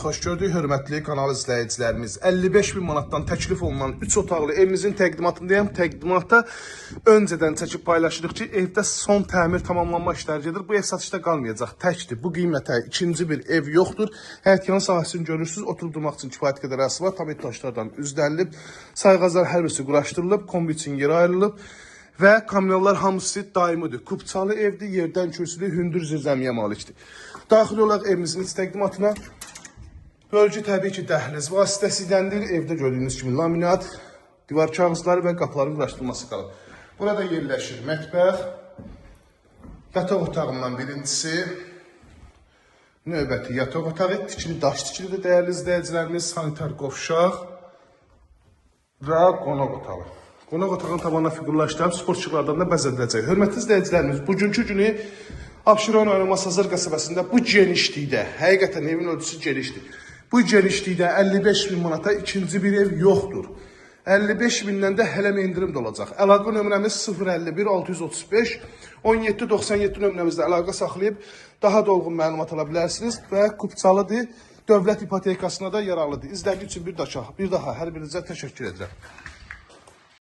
Xoş gördük, hörmətli kanal izləyicilərimiz. 55 min manatdan təklif olunan 3 otaqlı evimizin təqdimatındayam. Təqdimata öncədən çəkib paylaşırıq ki, evdə son təmir tamamlanma işləri gedir. Bu ev satışda qalmayacaq, təkdir. Bu qiymətə ikinci bir ev yoxdur. Həyətyan sahəsini görürsünüz, oturub durmaq üçün kifayət qədər ərazisi var. Tam daşlardan üzlənilib, sayğaclar hər birisi quraşdırılıb, kombi üçün yeri ayrılıb. Və kamyonlar hamısı daimidir. Kupçalı evdir, yerdən kürsülü, hündür zirzəmiyə malikdir. Daxil olaq evimizin iç təqdimatına. Bölgü təbii ki, dəhliz vasitəsindəndir. Evdə gördüyünüz kimi laminat, divar kağızları və qapıların quraşdırılması qalıb. Burada yerləşir mətbəx, yataq otağından birincisi, növbəti yataq otağı, tikili daş tikilidir dəyərli izləyicilərimiz, sanitar qovşaq və qonaq otağı. Qonaq otağının tavanına fiqurlar işlənib, sport işıqlardan da bəzədiləcək. Hörmətli izləyicilərimiz, bugünkü günü Abşeron rayonu Masazır qəsəbəsində bu genişlikdə, həqiqətən evin ölçüsü genişdir. Bu genişlikdə 55 min manata ikinci bir ev yoxdur. 55 mindən də hələ endirim də olacaq. Əlaqə nömrəmiz 051 635 17 97 nömrəmizdə əlaqə saxlayıb daha dolğun məlumat ala bilərsiniz və Kupçalıdır. Dövlət ipotekasına da yararlıdır. İzlədiyi üçün bir daha hər birinizə təşəkkür edirəm.